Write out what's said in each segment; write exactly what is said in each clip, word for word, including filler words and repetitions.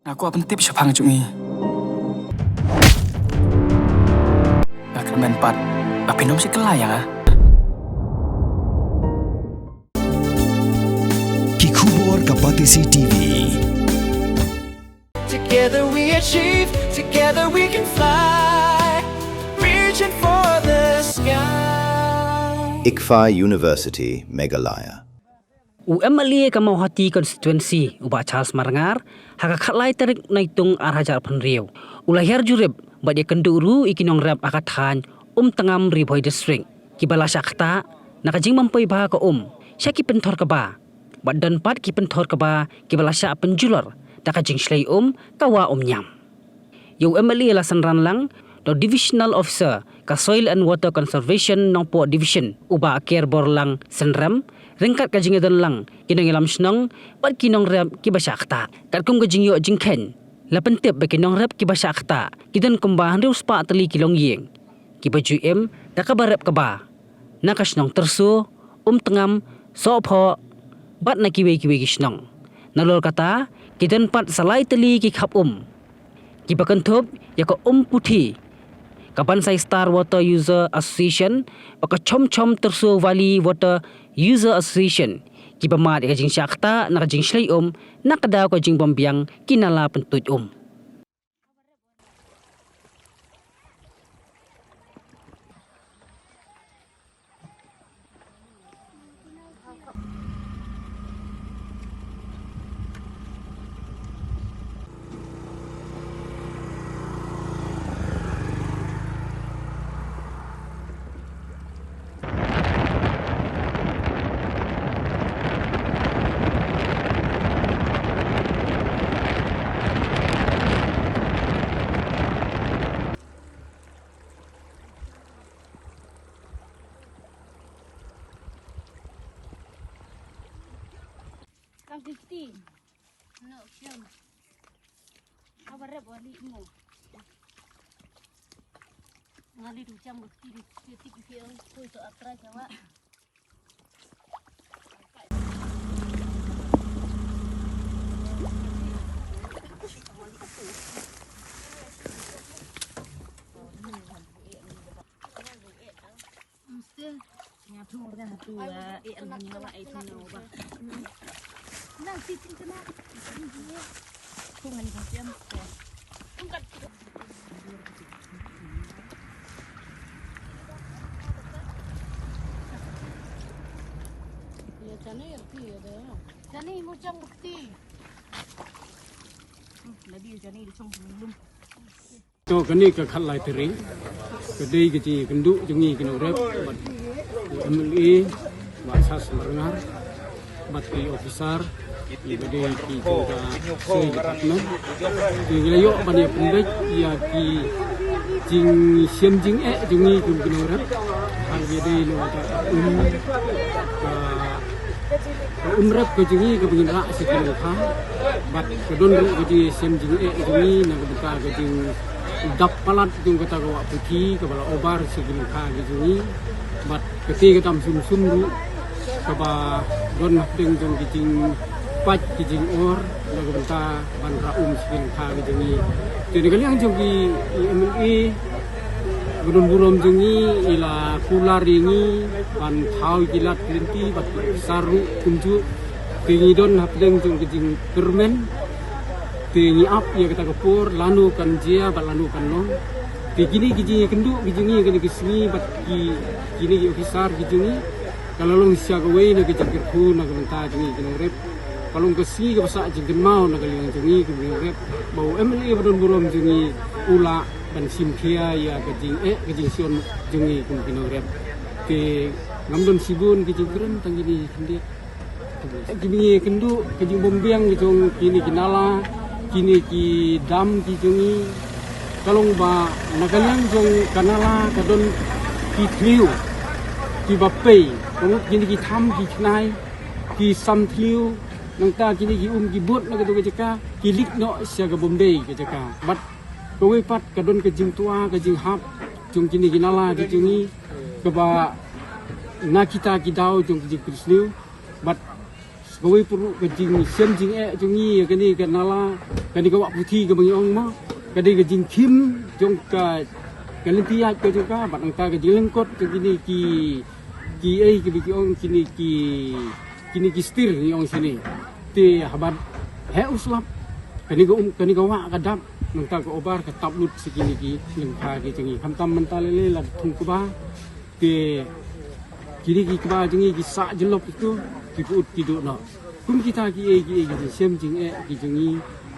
Nga kwah pyntip shaphang jong i. Nga kyrmen pat ba phin ym shim kylla ïa nga. Ki khubor ka Batesi T V. Together we achieve, together we can fly, reaching for the sky. ICFAI University, Meghalaya. U M L A ka Mawhati Constituency, u Bah Charles Marngar, ha ka khatlai tarik Naitung ar hajar arphew hynriew, u la hiar jurip bad ïakynduh ruh ïa ki nongrep ha ka thaiñ Umtngam, Ri Bhoi District, kiba la shah ktah na ka jingbym poi bha ka um sha ki pynthor kba, bad don pat ki pynthor kba kiba la shah pynjulor da ka jingshlei um ka Wah Umñiam. Ïa u M L A la synran lang da u Divisional Officer ka Soil and Water Conservation Nongpoh Division, u Bah Kerborlang Synrem, ryngkat ka jingïadon lang ki nongïalam shnong bad ki nongrep kiba shah ktah. Katkum ka jingïoh jingkheiñ, la pyntip ba ki nongrep kiba shah ktah ki don kumba hynriew spah tylli ki longïing, kiba ju im da kaba rep kba na ka shnong Tyrso, Umtngam, Sohphoh, bad na kiwei kiwei ki shnong. Nalor kata, ki don pat sa lai tylli ki khap um, kiba kynthup ïa ka Um Puthi, ka Bansai Star Water User Association, bad ka Chomchom Tyrso Valley Water User Association, kiba mad ïa ka jingshah ktah na ka jingshlei um na ka daw ka jingbym biang ki nala pyntuid um. Kang fifty. No, siam. Abar rep wali mo. Ngali du jam bukti di titik di koi to atra jawa. To kane ka khatlai tarik, ka dei ka jingïakynduh jong ngi ki nongrep bad u M L A, Bah Charles Marngar, bad ki officer, ki ba dei ki jong ka Soil Department. Ki la ïoh ban ïa pynbeit ïa ki jingshem jingeh jong ngi kum ki nongrep. Haba ïadei na ka um, ka Ka um rep ka jong ngi kaba ngin rah sha ki lyngkha. Bad ka don ruh ka jingshem jingeh jong ngi na ka bynta ka jingdap palat jong kata ka Wah Puthi kaba la obar sha ki lyngkha ka jong ngi. Bad kata ka tam sum sum ruh kaba don hapdeng jong ki jingpait ki jingor na ka bynta ban rah um sha ki lyngkha ka jong ngi. Te na ka liang jong ki M L A, ba don burom jong ngi i la kular ïa ngi ban thaw ïa ki lad ki lynti bad ki officer ruh kumjuh. Te ngi don hapdeng jong ka jingkyrmen. Te ngi ap ïa kata ka por lano kan jia bad lano kan long. Te kine ki jingïakynduh ki jong ngi kane ka sngi bad ki, kine ki officer ki jong ngi ka la long sha kawei na ka jingkyrkhu na ka bynta jong ngi ki nongrep. Ka long ka sngi kaba sah jingkynmaw na ka liang jong ngi ki nongrep ba u M L A ba don burom jong ngi u lah ban shim khia ïa ka jingeh ka jingshon jong ngi kum ki nongrep. Te ngam don shibun ki jingkren tang kine khyndiat. Ki jingïakynduh ki jingbymbiang jong kine ki nala, kine ki dam ki jong ngi. Ka long ba na ka liang jong ka nala ka don ki thliew kiba pei, ka mut kine ki tham ki khnai, ki sam thliew, nangta kine ki um ki bud na kato ka jaka ki lik noh sha ka Bombay ka jaka. Bad kawei pat ka don ka jingtwa ka jinghap jong kine ki nala ki jong ngi kaba na kita ki daw jong ki jingpynsniew. Bad Kawei pat ruh ka jingshem jingeh jong ngi ïa kane ka nala, kane ka wah puthi kaba ngi ong mo, ka dei ka jingkhim jong ka, ka lynti ïaid ka jong ka, bad nangta ka jinglyngkot jong kine ki, ki ei kiba ki ong kine ki, kine ki stir ngi ong shane. Te haba heh u slap, kane ka um, kane ka wah ka dap, nangta ka obar ka tap lut sha kine ki lyngkha ki jong ngi. Khamtam mynta lei lei la thung kba, te kine ki kba jong ngi ki sah jyllop kito, ki pyut ki duh noh. Kum kita ki ei ki ei ki jingshem jingeh ki jong ngi,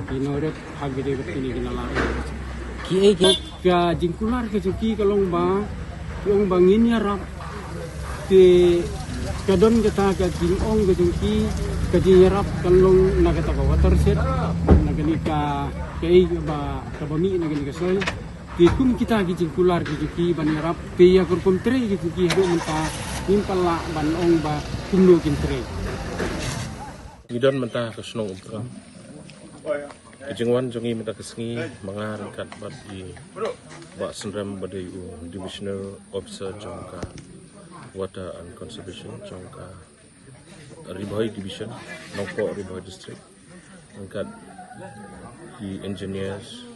ki nongrep ha kine bad kine ki nala. Ki ei ki, ka jingkular ka jong ki ka long ba, ki ong ba ngin ïarap. Te ka don kata ka jingong ka jong ki, ka jingïarap kan long na kata ka watershed, na kane ka, ka ei ba, kaba mih na kane ka soil. Te kum kita ki jingkular ki jong ki ban ïarap, te ïa ka rukom trei ki jong ki haduh mynta ngim pat lah ban ong ba kumno kin trei. Ngi don mynta ka shnong Umtngam. Ka jingwan jong ngi mynta ka sngi ma nga ryngkat bad i Bah Synrem ba dei u Divisional Officer jong ka Water and Conservation jong ka Ri Bhoi Division, Nongpoh Ri Bhoi District, ryngkat ki engineers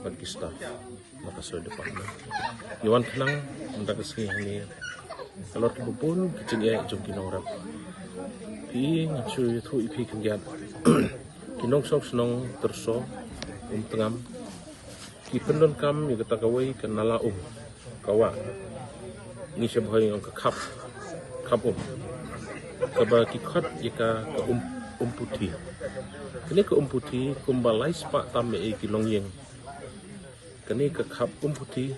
bad ki staff na ka Soil Department. Ngi wan khnang mynta ka sngi hangne halor kiba bun ki jingeh jong ki nongrep. Phi nga shu ïathuh ïa phi khyndiat, ki nongshong shnong Tyrso, Umtngam, ki pyndonkam ïa kata kawei ka nala um, ka wah, ngi sha Bhoi ngi ong ka khap, khap um, kaba ki khot ïa ka, ka um, um puthi. Kane ka um puthi kumba lai spah tam ei ei ki longïing. Kane ka khap um puthi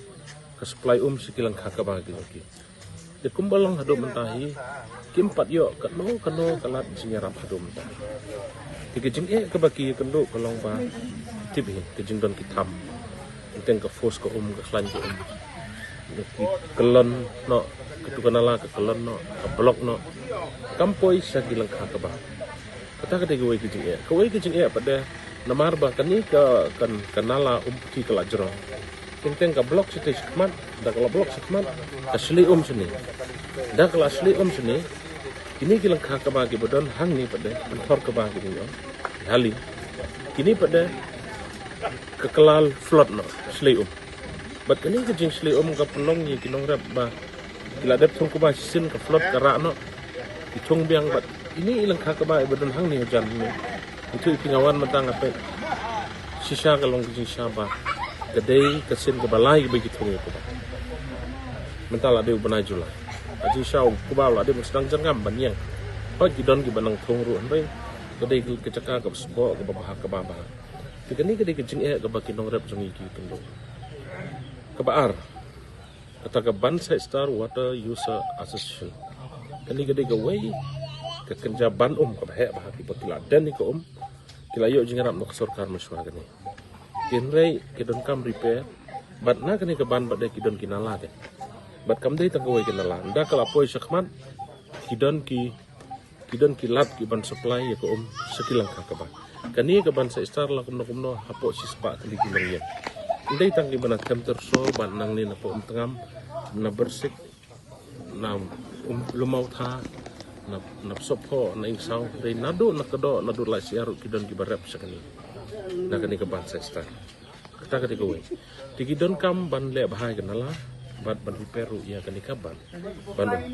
ka supply um sha ki lyngkha kba ki jong ki. Te kumba long haduh mynta hi, kim pat ïoh kano kano ka lad jingïarap haduh mynta. Te ka jingeh kaba ki ïakynduh ka long ba, tip hi, ka jingdon ki tham. Teng teng ka force ka um, ka khlaiñ ka um, ki kyllon noh, katu ka nala ka kyllon noh, ka block noh, kam poi sha ki lyngkha kba. Kata ka dei kawei ka jingeh. Kawei ka jingeh pat de namar ba kane ka, ka, ka nala um puthi ka la jrong. Teng teng ka block shatei shakhmat, da ka la block shakhmat, ka shlei um shane. Da ka la shlei um shane, kine ki lyngkha kba kiba don hangne pat de, pynthor kba ki dei ong, hali. Kine pat de ka kylla flood noh, shlei um. Bad kane ka jingshlei um ka pynlong ïa ki nongrep ba ki la dep thung kba shisien, ka flood ka rah noh, ki thung biang. Bad ine i lyngkha kba iba don hangne hajan hangne, ito i phi nga wan mynta nga peit, shisha ka long ka jingshisha ba ka dei ka sien kaba lai kaba ki thung ïa kba. Mynta la dei u bnai July, ka jingshisha u kba la dei ban sdang jyrngam ban ïeng. Hooid ki don kiba nang thung ruh hynrei ka dei ka jaka kaba sboh, kaba bha, kaba bha. Te kane ka dei ka jingeh kaba ki nongrep jong ngi ki ïakynduh. Kaba ar, kata ka Bansai Star Water User Association. Kane ka dei kawei ka kynja ban um kaba heh bha, kiba ki la don ïa ka um, ki la ïoh jingïarap na ka sorkar mynshuwa kane. Hynrei ki donkam repair, bad na kane ka ban bad de ki don ki nala de. Bad kam dei tang kawei ka nala, ynda ka la poi shakhmat, ki don ki ki don ki lad ki ban supply ïa ka um sha ki lyngkha kba. Kane ka Bansai Star la kumno kumno hapoh shispah tylli ki longïing. Ym dei tang kiba na Them Tyrso, bad nangne na poh Umtngam, na Byrsik, na, um, Lum Mawtha, na, na Psophoh, na Ingsaw, dei naduh na Kdoh, naduh Laitshiah ruh ki don kiba rep sha kane. Na kane ka Bansai Star. Kata ka dei kawei. Te ki donkam ban leh bha ïa ka nala bad ban repair ruh ïa kane ka ban. Ban ong.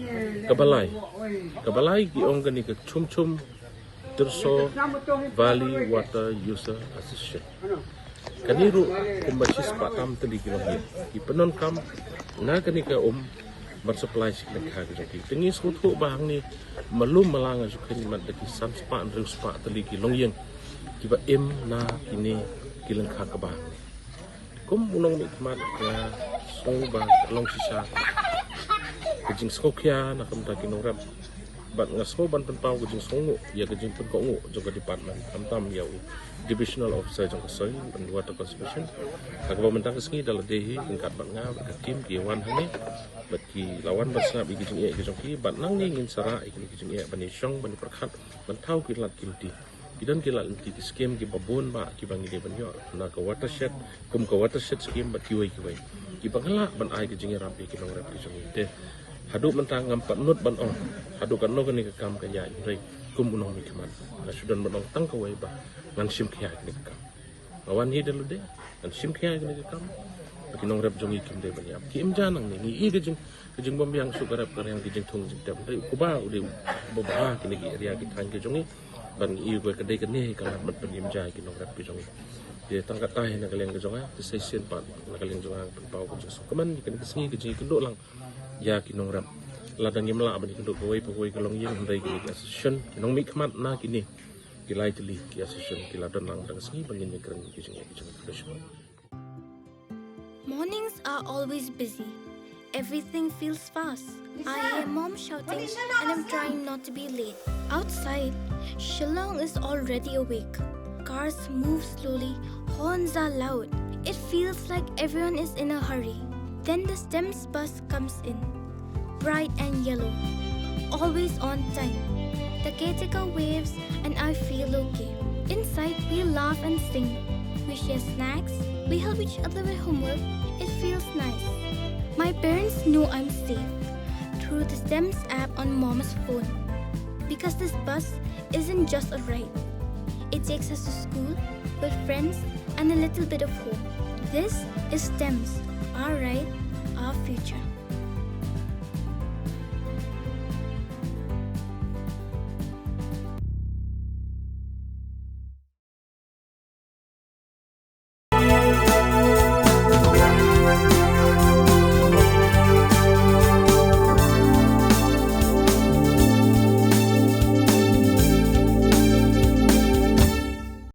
Kaba lai. Kaba lai ki ong kane ka Chum Chum Tyrso Valley Water User Association. Kane ruh kumba shispah tam tylli ki longïing. Ki pyndonkam na kane ka um ban supply sha ki lyngkha ki jong ki. Te ngi sngewthuh ba hangne malu mala nga shu kheiñ mat da ki san spah hynriew spah tylli ki longïing kiba im na kine ki lyngkha kba. Kum u nongmihkhmat nga sngew ba ka long shisha ka jingsngewkhia na ka bynta ki nongrep. Bad nga sngew ban pynpaw ka jingsngewnguh ïa ka jingpynkohnguh jong ka department, khamtam ïa u Divisional Officer jong ka Soil and Water Conservation. Ha kaba mynta ka sngi da lade hi ryngkat bad nga bad ka team ki wan hangne bad ki la wan ban sngap ïa ki jingeh ki jong ki, bad nangne ngin sa rah ïa kine ki jingeh ban ïashong ban ïapyrkhat ban thaw ki lad ki lynti. Ki don ki lad lynti ki skim kiba bun bah kiba ngi dei ban ïoh na ka watershed, kum ka watershed skim bad kiwei kiwei, kiba ngi lah ban ai ka jingïarap ïa ki nongrep ki jong ngi. Te haduh mynta ngam pat nud ban ong haduh katno kane ka kam ka ïaid, hynrei Kum u nongmihkhmat, nga shu don ban ong tang kawei ba ngan shim khia ïa kane ka kam. Nga wan hi da lade, ngan shim khia ïa kane ka kam. Ba ki nongrep jong ngi kim dei ban ïap. Ki im ja nangne, ngi i ka jing, ka jingbymbiang shuh ka rep ka riang, ki jingthung jingtep. Dei u kba, u dei u ba bha kine ki area ki thaiñ ki jong ngi. Ban ngi i ka dei kane ka lad ban pynim ja ki nongrep ki jong ngi. Te tang katta hi na ka liang ka jong nga, te sa shisien pat na ka liang jong nga pynpaw ka jingsngewkmen ïa kane ka sngi, ka jingïakynduh lang ïa ki nongrep. Lada ngim lah ban ïakynduh kawei pa kawei ka longïing, hynrei kine ki association, ki nongmihkhmat na kine ki lai tylli ki association ki la don lang tang ka sngi ban ngin ïakren ki jingeh ki jingeh. Mornings are always busy. Everything feels fast. I hear mom shouting and I'm trying not to be late. Outside, Shillong is already awake. Cars move slowly, horns are loud. It feels like everyone is in a hurry. Then the STEMS bus comes in. Bright and yellow. Always on time. The caretaker waves and I feel okay. Inside, we laugh and sing. We share snacks. We help each other with homework. It feels nice. My parents know I'm safe through the STEMS app on mom's phone. Because this bus isn't just a ride. It takes us to school, with friends, and a little bit of home. This is STEMS, our ride, our future.